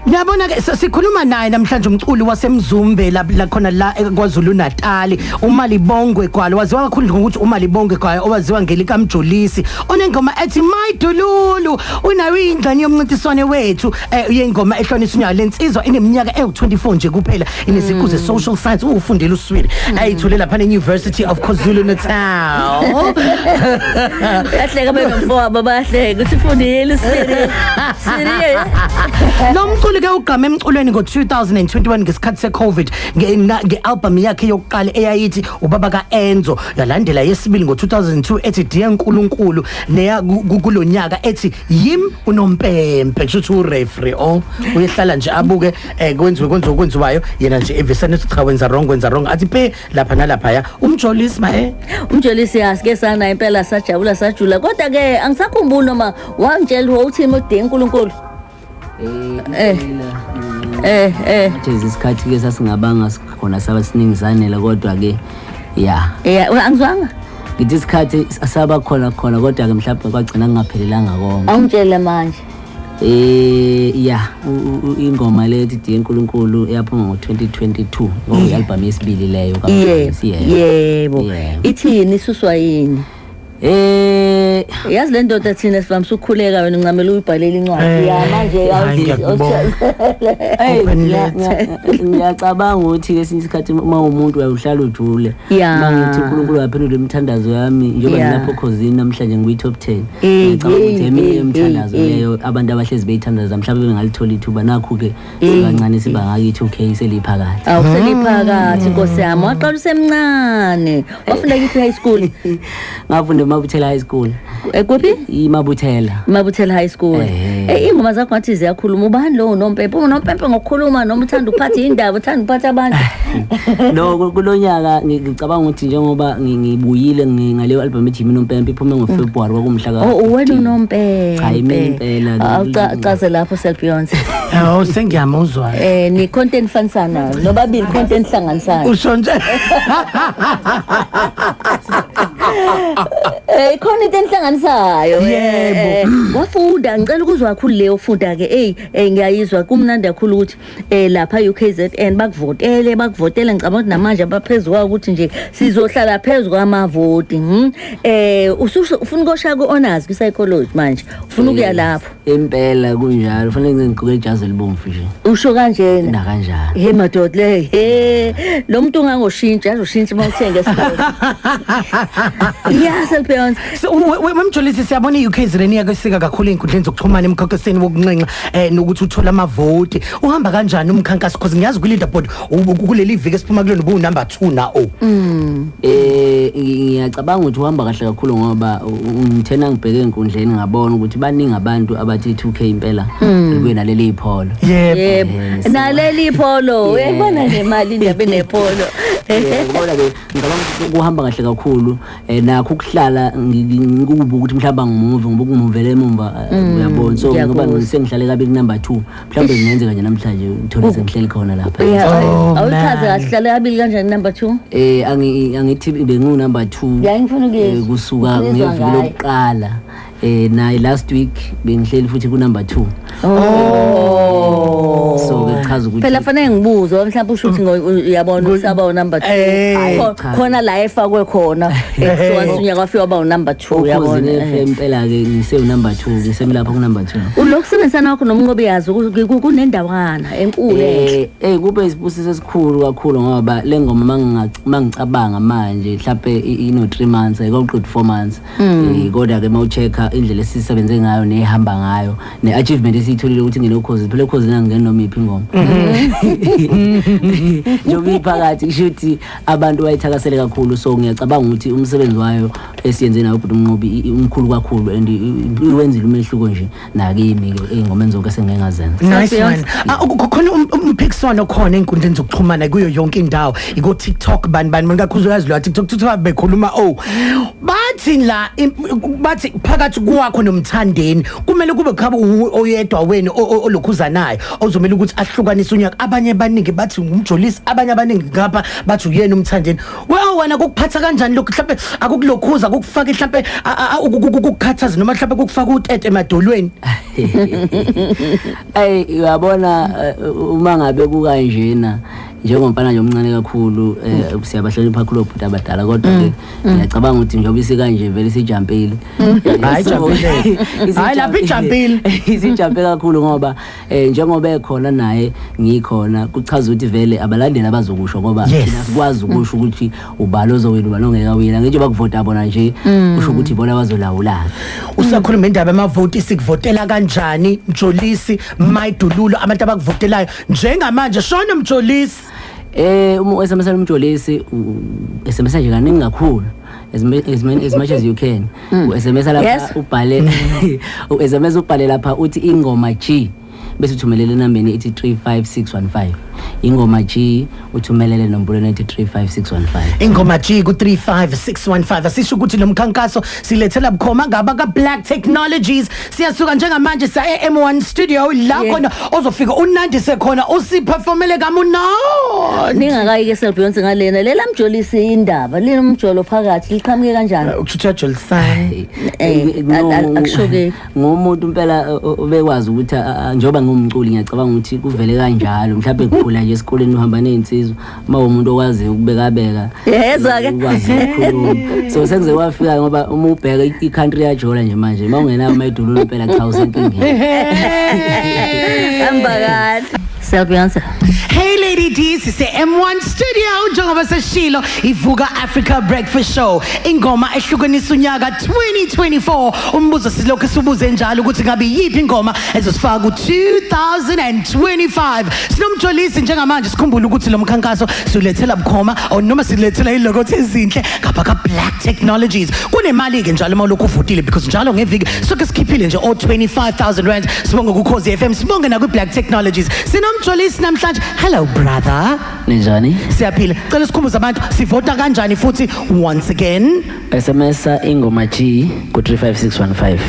Yabona ke sikhuluma naye namhlanje umculi waseMzumbe la khona la KwaZulu Natal, uMalibongwe Gwala, waziwa kakhulu ngokuthi uMalibongwe Gwala, owaziwa ngelika Mjolisi, onengoma ethi My Dululu. Unayo ingxenye yomncintiswano wethu yengoma ehlonisa unyaka. Lensizwa ineminyaka ewu24 nje kuphela, ineziqu ze social science, ufundela uswiri ayithole lapha ne University of KwaZulu Natal. Bayahleka benomfowabo, bayahleka ukuthi ufundile uswiri siri. Lo mculi ke ugqame emculweni ngo-2021 ngesikhathi se-COVID nge-album yakhe yokuqala eyayithi Ubaba ka-Enzo, yalandela yesibili ngo-2002 ethi Dear Nkulunkulu, neya kulo nyaka ethi Yim Unompempe. Kusho ukuthi ureferee oh uyehlala nje abuke kwenziwe kwenziwayo, yena nje evesane ethi cha, wenza wrong, wenza wrong, athi pe lapha nalaphaya. Umjolisi ma. Umjolisi asike sana impela, sajabula, sajula, kodwa ke angisakhumbuli noma wangitshela uthini uDe Nkulunkulu. Manje isikhathi ke sasingabanga khona saba siningi sanele, kodwa ke ya. Angizwanga. Ngithi isikhathi saba khona khona, kodwa ke mhlawumbe kwagcina kungaphelelanga konke. Awungitshele manje. Ya, ingoma lethi Dear Nkulunkulu yaphuma ngo-2022, ngoba i-album yesibili leyo kaMjolisi, yebo. Yebo. Yebo. Ithini, isuswa yini? Yazi le ndoda, thina sivamise ukukhuleka, wena uncamela uyibhalela incwadi. Ya, manje. Hayi, ngiyakubonga. Hey, Open letter. Ngiyacabanga ukuthi kesinye isikhathi uma umuntu uyahlala ujule. Ya. Mangithi uNkulunkulu waphendula imithandazo yami njengoba ngilapho Khozini namhlanje ngikuyi top 10. Ngiyacabanga ukuthi eminye imithandazo leyo abantu abahlezi beyithandaza mhlawumbe bengalithola ithuba, nakho ke sibancane sibangaki 2K seliphakathi. Awuseliphakathi, nkosi yami. Waqala usemncane, wafunda kiphi high school? Ngafunda eMabuthela High School. Kuphi? IMabuthela. Mabuthela High School. Ingoma zakho ngathi ziyakhuluma. Ubani lo unompempe? Unompempe ngokukhuluma noma uthanda ukuphatha indaba, uthanda ukuphatha abantu? No, kulonyaka ngicabanga ukuthi njengoba ngibuyile ngaleyo album ethi Yimi Nompempe, iphume ngoFebruary, kwakumhla ka Oh, wena unompempe. Cha, yimi impela. Awucaze lapho, Selbeyonce. Oh, sengiyamuzwa. Ni content fanisana nobabili, content hlanganisana. Usho nje. Khona into enihlanganisayo. Yebo. Wafunda, ngicela ukuzwa kakhulu leyo funda ke. Hey, ngiyayizwa, kumnandi kakhulu ukuthi lapha UKZN bakuvotele, bakuvotele. Ngicabanga ukuthi namanje abaphezulu kwawo ukuthi nje sizohlala phezulu kwamavoti. Ufuna ukoshaya ku honors ku psychology manje. Ufuna ukuya lapho. Impela kunjalo, kufanele ngigqoke ijazi elibomvu nje. Usho kanjena. Nakanjani. He madoda le, he lo muntu ungangoshintsha, azoshintsha uma uthenga esitolo. Yeah, Selbeyonce. So, Mjolisi, siyabona i-UKZN iyakesika kakhulu ey'nkundleni zokuxhumana emkhankasweni wokunxenxa nokuthi uthole amavoti. Uhamba kanjani umkhankaso? Because ngiyazi kwi-leaderboard kuleli viki esiphuma kulona ubuwu-number 2 na o. Ngiyacabanga ukuthi uhamba kahle kakhulu ngoba ngithena ngibheke enkundleni ngabona ukuthi baningi abantu abathi 2K impela libuye naleli ipholo. Yebo. Yebo. Naleli pholo, uyayibona nje imali indaba inepholo. Ngibona ke, ngicabanga ukuthi kuhamba kahle kakhulu, nakho ukuhlala ngikuba ukuthi mhlawumbe angimuve ngoba ukumuvela emumva, uyabona, so ngoba Ngiyakuzwa. sengihlale kabi ku number 2, mhlawumbe kungenzeka nje namhlanje ngithole sengihleli khona lapha. Oh, Awuchaze man. kahle, hlale kabili kanjani number 2? Angithi bengu number 2. Ya, ngifuna ukuyizwa. Kusuka Ngifuna ukuyizwa ngeviki ngayo. lokuqala, naye last week bengihleli futhi ku number 2. Oh. So ke chaza ukuthi Phela fanele ngibuze ngoba mhlawumbe usho ukuthi uyabona usaba u-number 2. Cha. Khona la efakwe khona. So unyaka wafika waba u-number 2, uyabona. Okhozini FM impela ke ngise number 2, ngisemlapha ku number 2. Ulokusebenzisana wakho nomnqobi, yazi kunendawana enkulu enhle. Kube isibusiso esikhulu kakhulu ngoba le ngoma mangicabanga manje mhlawumbe ino 3 months, ayikoqeda 4 months. Kodwa ke mawuchecka indlela esisebenze ngayo nehamba ngayo ne-achievement esiyitholile ukuthi ngene Ukhozi, phela Ukhozi ngangena noma iphi ingoma njengoba iphakathi, kusho ukuthi abantu bayithakasele kakhulu. So ngiyacabanga ukuthi umsebenzi wayo esiyenze nayo ubhuti uMnqobi umkhulu kakhulu and iwenzile umehluko nje nakimi ke ey'ngomeni zonke esengike ngazenza. Nice one. Ah, khona umphikiswano khona ey'nkundleni zokuxhumana kuyo yonke indawo, iko TikTok, bani bani, kakhulukazi lo TikTok, TikTok bekhuluma, oh, bathi Bathi la bathi phakathi kwakho nomthandeni kumele kube khaba oyedwa wenu olokhuzanayo ozomela ukuthi ahlukanise unyaka. Abanye baningi bathi ngumjolisi, abanye abaningi ngapha bathi uyena umthandeni. Well, wena kokuphatha kanjani lokhu? Mhlawumbe akukulokhuza kukufaka mhlawumbe ukukhathaza noma mhlawumbe kukufaka utete emadolweni. Ey, uyabona, uma ngabe kukanjena, njengomfana nje omncane kakhulu, siyabahlonipha kakhulu obhuti abadala, kodwa ke ngiyacabanga ukuthi njengoba isikanje vele sijampile. Hayi, ijampile. Hayi, lapha ijampile. Isijampe kakhulu ngoba njengoba ekhona naye ngikhona, kuchaza ukuthi vele abalandeli abazokusho ngoba thina sikwazi ukusho ukuthi ubalo ozowina, ubalo ongeke awina. Ngisho bakuvota bona nje, kusho ukuthi ibona abazolawulana. Usakhuluma indaba yamavoti, sikuvotela kanjani, Mjolisi Mayidululo? Abantu abakuvotelayo njengamanje, shona Mjolisi. Uma SMS umjolisi, SMS nje kaningi kakhulu, as much as you can. U SMS lapha ubhale, u SMS ubhale lapha uthi ingoma G, bese uthumelele enambeni ethi 35615. Ingoma G, uthumelele nombolo ethi 35615. Ingoma G ku 35615. Asisho ukuthi lo mkhankaso silethela bukhoma ngaba ka Black Technologies. Siyasuka njengamanje sa e-M1 Studio la khona ozofika unandise khona, usiperformele kamunandi. Ningakayi ke Selbeyonce ngalena lela mjolisi, indaba lina umjolo phakathi liqhamuke kanjani? Ukuthutha jolisani. Akusho-ke. Ngumuntu impela obekwazi ukuthi njengoba ngumculi, ngiyacabanga ukuthi kuvele kanjalo mhlawumbe kukhula nje esikoleni, uhamba ney'nsizwa, uma umuntu okwaziyo ukubekabeka, Yezwa-ke. ukwazi ukukhuluma. So sekuze kwafika ngoba uma ubheka i-country yajola nje manje, uma ungenayo amayidululo impela cha, usenkingeni. Hamba kahle Selbeyonce. Hey Lady D, sise M1 Studio njengoba seshilo, ivuka Africa Breakfast Show. Ingoma ehlukanisa unyaka 2024. Umbuzo silokhu sibuze njalo ukuthi ngabe yiphi ingoma ezosifaka ku 2025. Sinomjolisi njengamanje. Sikhumbule ukuthi lo mkhankaso siulethela bukhoma or noma silethela ilokothi ezinhle ngapha ka Black Technologies. Kunemali ke njalo uma lokhu uvotile, because njalo ngeviki soke sikhiphile nje o 25,000 rand. Sibonge ku Khosi FM, sibonge na ku Black Technologies. Sinomjolisi namhlanje. Hello brother. Ninjani? Siyaphila. Cela sikhumbuze abantu sivota kanjani futhi once again. SMS ingoma G ku 35615.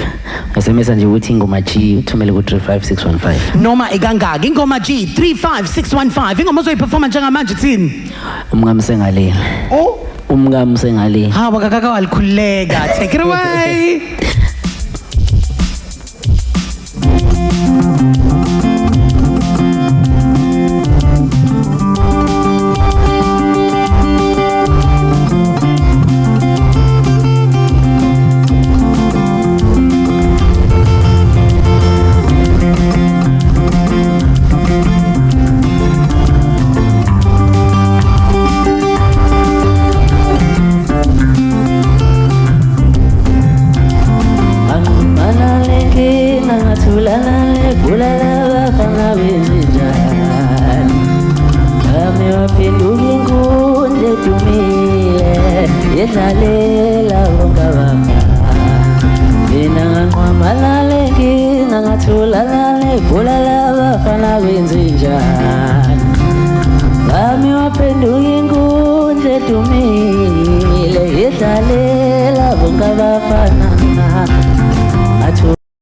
SMS nje ukuthi ingoma G, uthumele ku 35615. Noma ikangaki ingoma G, 35615. Ingoma ozoyiperforma njengamanje thini? Umkami sengalile. Oh. Umkami sengalile. Hawa kakaka walikhuleka. Take it away. Angibana lenkinga ngathulana lebhula labafana benzenjani, Ngami waphenduka inkundla edumile yedlalela bonke abafana. Mina nganqwamana lenkinga ngathulana lebhula labafana benzenjani, Ngami waphenduka inkundla edumile yedlalela bonke abafana.